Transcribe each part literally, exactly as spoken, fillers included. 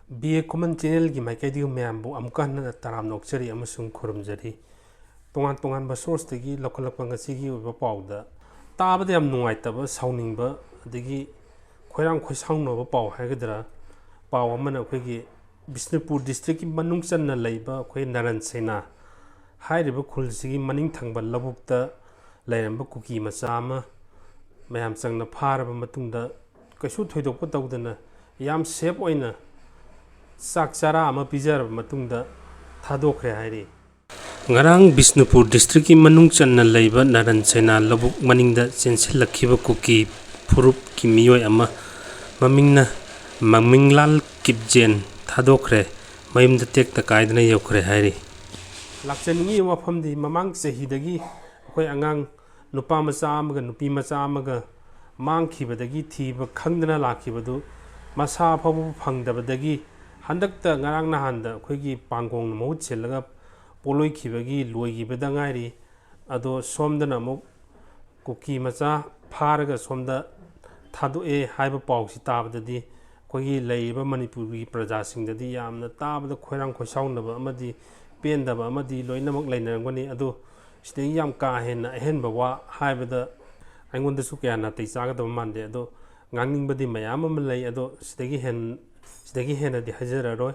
B A ꯈꯨꯃꯟ ꯆꯦꯅꯦꯜꯒꯤ ꯃꯥꯏꯀꯩꯗꯒꯤ ꯃꯌꯥꯝꯕꯨ ꯑꯃꯨꯛꯀ ꯍꯟꯅ ꯇꯔꯥꯝꯅ ꯑꯣꯛꯆꯔꯤ ꯑꯃꯁꯨꯡ ꯈꯨꯔꯨꯝꯖꯔꯤ꯫ ꯇꯣꯉꯥꯟ ꯇꯣꯉꯥꯟꯕ ꯁꯣꯔꯁꯇꯒꯤ ꯂꯧꯈꯠꯂꯛꯄ ꯉꯁꯤꯒꯤ ꯑꯣꯏꯕ ꯄꯥꯎꯗ ꯇꯥꯕꯗ ꯌꯥꯝ ꯅꯨꯡꯉꯥꯏꯇꯕ, ꯁꯥꯎꯅꯤꯡꯕ, ꯑꯗꯒꯤ ꯈꯣꯏꯔꯥꯡ ꯈꯣꯏꯁꯥꯎꯅꯕ ꯄꯥꯎ ꯍꯥꯏꯒꯗ꯭ꯔꯥ, ꯄꯥꯎ ꯑꯃꯅ ꯑꯩꯈꯣꯏꯒꯤ ꯕꯤꯁꯅꯨꯄꯨꯔ ꯗꯤꯁꯇ꯭ꯔꯤꯛꯀꯤ ꯃꯅꯨꯡ ꯆꯟꯅ ꯂꯩꯕ ꯑꯩꯈꯣꯏ ꯅꯔꯟ ꯁꯦꯅꯥ ꯍꯥꯏꯔꯤꯕ ꯈꯨꯜꯁꯤꯒꯤ ꯃꯅꯤꯡ ꯊꯪꯕ ꯂꯧꯕꯨꯛꯇ ꯂꯩꯔꯝꯕ ꯀꯨꯀꯤ ꯃꯆꯥ ꯑꯃ ꯃꯌꯥꯝ ꯆꯪꯅ ꯐꯥꯔꯕ ꯃꯇꯨꯡꯗ, ꯀꯩꯁꯨ ꯊꯣꯏꯗꯣꯛꯄ ꯇꯧꯗꯅ ꯌꯥꯝ ꯁꯦꯐ ꯑꯣꯏꯅ ꯆꯥꯛ ꯆꯥꯔꯥ ꯑꯃ ꯄꯤꯖꯔꯕ ꯃꯇꯨꯡꯗ ꯊꯥꯗꯣꯛꯈ꯭ꯔꯦ ꯍꯥꯏꯔꯤ꯫ ꯉꯔꯥꯡ ꯕꯤꯁꯅꯨꯄꯨꯔ ꯗꯤꯁꯇ꯭ꯔꯤꯛꯀꯤ ꯃꯅꯨꯡ ꯆꯟꯅ ꯂꯩꯕ ꯅꯔꯟ ꯁꯦꯅꯥ ꯂꯧꯕꯨꯛ ꯃꯅꯤꯡꯗ ꯆꯦꯟꯁꯤꯜꯂꯛꯈꯤꯕ ꯀꯨꯀꯤ ꯐꯨꯔꯨꯞꯀꯤ ꯃꯤꯑꯣꯏ ꯑꯃ, ꯃꯃꯤꯡꯅ ꯃꯃꯤꯡꯂꯥꯜ ꯀꯤꯞꯖꯦꯟ, ꯊꯥꯗꯣꯛꯈ꯭ꯔꯦ, ꯃꯌꯨꯝꯗ ꯇꯦꯛꯇ ꯀꯥꯏꯗꯅ ꯌꯧꯈ꯭ꯔꯦ ꯍꯥꯏꯔꯤ꯫ ꯂꯥꯛꯆꯅꯤꯡꯉꯤꯕ ꯋꯥꯐꯝꯗꯤ, ꯃꯃꯥꯡ ꯆꯍꯤꯗꯒꯤ ꯑꯩꯈꯣꯏ ꯑꯉꯥꯡ ꯅꯨꯄꯥ ꯃꯆꯥ ꯑꯃꯒ ꯅꯨꯄꯤ ꯃꯆꯥ ꯑꯃꯒ ꯃꯥꯡꯈꯤꯕꯗꯒꯤ ꯊꯤꯕ ꯈꯪꯗꯅ ꯂꯥꯛꯈꯤꯕꯗꯨ ꯃꯁꯥ ꯐꯥꯎꯕ ꯐꯪꯗꯕꯗꯒꯤ ꯍꯟꯗꯛꯇ ꯉꯔꯥꯡ ꯅꯍꯥꯟꯗ ꯑꯩꯈꯣꯏꯒꯤ ꯄꯥꯡꯒꯣꯡꯅ ꯃꯍꯨꯠ ꯁꯤꯜꯂꯒ ꯄꯣꯠꯂꯣꯏꯈꯤꯕꯒꯤ ꯂꯣꯏꯈꯤꯕꯗ ꯉꯥꯏꯔꯤ꯫ ꯑꯗꯣ ꯁꯣꯝꯗꯅ ꯑꯃꯨꯛ ꯀꯨꯀꯤ ꯃꯆꯥ ꯐꯥꯔꯒ ꯁꯣꯝꯗ ꯊꯥꯗꯣꯛꯑꯦ ꯍꯥꯏꯕ ꯄꯥꯎꯁꯤ ꯇꯥꯕꯗꯗꯤ ꯑꯩꯈꯣꯏꯒꯤ ꯂꯩꯔꯤꯕ ꯃꯅꯤꯄꯨꯔꯒꯤ ꯄ꯭ꯔꯖꯥꯁꯤꯡꯗꯗꯤ ꯌꯥꯝꯅ ꯇꯥꯕꯗ ꯈꯣꯏꯔꯥꯡ ꯈꯣꯏꯁꯥꯎꯅꯕ ꯑꯃꯗꯤ ꯄꯦꯟꯗꯕ ꯑꯃꯗꯤ ꯂꯣꯏꯅꯃꯛ ꯂꯩꯅꯔꯝꯒꯅꯤ꯫ ꯑꯗꯣ ꯁꯤꯗꯒꯤ ꯌꯥꯝ ꯀꯥ ꯍꯦꯟꯅ ꯑꯍꯦꯟꯕ ꯋꯥ ꯍꯥꯏꯕꯗ ꯑꯩꯉꯣꯟꯗꯁꯨ ꯀꯌꯥ ꯅꯥꯇꯩ ꯆꯥꯒꯗꯕ ꯃꯥꯟꯗꯦ꯫ ꯑꯗꯣ ꯉꯥꯡꯅꯤꯡꯕꯗꯤ ꯃꯌꯥꯝ ꯑꯃ ꯂꯩ, ꯑꯗꯣ ꯁꯤꯗꯒꯤ ꯍꯦꯟ-, ꯁꯤꯗꯒꯤ ꯍꯦꯟꯅꯗꯤ ꯍꯥꯏꯖꯔꯔꯣꯏ꯫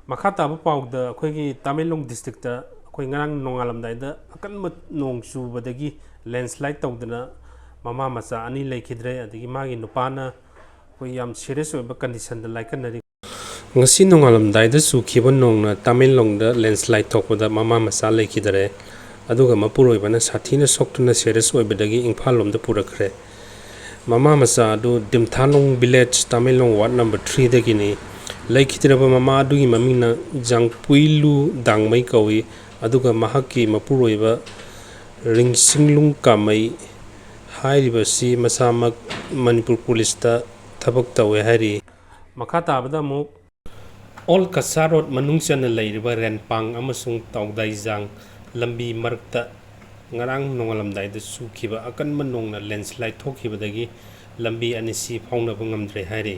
ꯃꯈꯥ ꯇꯥꯕ ꯄꯥꯎꯗ, ꯑꯩꯈꯣꯏꯒꯤ ꯇꯃꯦꯡꯂꯣꯡ ꯗꯤꯁꯇ꯭ꯔꯤꯛꯇ ꯑꯩꯈꯣꯏ ꯉꯔꯥꯡ ꯅꯣꯡꯉꯥꯜꯂꯝꯗꯥꯏꯗ ꯑꯀꯟꯕ ꯅꯣꯡ ꯆꯨꯕꯗꯒꯤ ꯂꯦꯟꯁ꯭ꯂꯥꯏꯠ ꯇꯧꯗꯨꯅ ꯃꯃꯥ ꯃꯆꯥ ꯑꯅꯤ ꯂꯩꯈꯤꯗ꯭ꯔꯦ, ꯑꯗꯒꯤ ꯃꯥꯒꯤ ꯅꯨꯄꯥꯅ ꯑꯩꯈꯣꯏ ꯌꯥꯝ ꯁꯤꯔꯤꯌꯁ ꯑꯣꯏꯕ ꯀꯟꯗꯤꯁꯟꯗ ꯂꯥꯏꯀꯠꯅꯔꯤ꯫ ꯉꯁꯤ ꯅꯣꯡꯉꯥꯜꯂꯝꯗꯥꯏꯗ ꯆꯨꯈꯤꯕ ꯅꯣꯡꯅ ꯇꯃꯦꯡꯂꯣꯡꯗ ꯂꯦꯟꯁ꯭ꯂꯥꯏꯠ ꯊꯣꯛꯄꯗ ꯃꯃꯥ ꯃꯆꯥ ꯂꯩꯈꯤꯗꯔꯦ, ꯑꯗꯨꯒ ꯃꯄꯨꯔꯣꯏꯕꯅ ꯁꯥꯊꯤꯅ ꯁꯣꯛꯇꯨꯅ ꯁꯤꯔꯤꯌꯁ ꯑꯣꯏꯕꯗꯒꯤ ꯏꯝꯐꯥꯜ ꯂꯣꯝꯗ ꯄꯨꯔꯛꯈ꯭ꯔꯦ꯫ ꯃꯃꯥ ꯃꯆꯥ ꯑꯗꯨ ꯗꯤꯝꯊꯥꯂꯣꯡ ꯚꯤꯂꯦꯖ, ꯇꯃꯦꯡꯂꯣꯡ ꯋꯥꯔꯗ ꯅꯝꯕꯔ ꯊ꯭ꯔꯤꯗꯒꯤꯅꯤ꯫ ꯂꯩꯈꯤꯗ꯭ꯔꯕ ꯃꯃꯥ ꯑꯗꯨꯒꯤ ꯃꯃꯤꯡꯅ ꯖꯥꯡꯄꯨꯏꯂꯨ ꯗꯥꯡꯃꯩ ꯀꯧꯏ, ꯑꯗꯨꯒ ꯃꯍꯥꯛꯀꯤ ꯃꯄꯨꯔꯣꯏꯕ ꯔꯤꯡꯁꯤꯡꯂꯨꯡ ꯀꯥꯃꯩ ꯍꯥꯏꯔꯤꯕꯁꯤ ꯃꯁꯥꯃꯛ ꯃꯅꯤꯄꯨꯔ ꯄꯨꯂꯤꯁꯇ ꯊꯕꯛ ꯇꯧꯋꯦ ꯍꯥꯏꯔꯤ꯫ ꯃꯈꯥ ꯇꯥꯕꯗ ꯑꯃꯨꯛ ꯑꯣꯜ ꯀꯁꯥ ꯔꯣꯗ ꯃꯅꯨꯡ ꯆꯟꯅ ꯂꯩꯔꯤꯕ ꯔꯦꯟꯄꯥꯡ ꯑꯃꯁꯨꯡ ꯇꯥꯎꯗꯥꯏꯖꯥꯡ ꯂꯝꯕꯤ ꯃꯔꯛꯇ ꯉꯔꯥꯡ ꯅꯣꯡꯉꯥꯜꯂꯝꯗꯥꯏꯗ ꯆꯨꯈꯤꯕ ꯑꯀꯟꯕ ꯅꯣꯡꯅ ꯂꯦꯟꯁ꯭ꯂꯥꯏꯠ ꯊꯣꯛꯈꯤꯕꯗꯒꯤ ꯂꯝꯕꯤ ꯑꯅꯤꯁꯤ ꯐꯥꯎꯅꯕ ꯉꯝꯗ꯭ꯔꯦ ꯍꯥꯏꯔꯤ꯫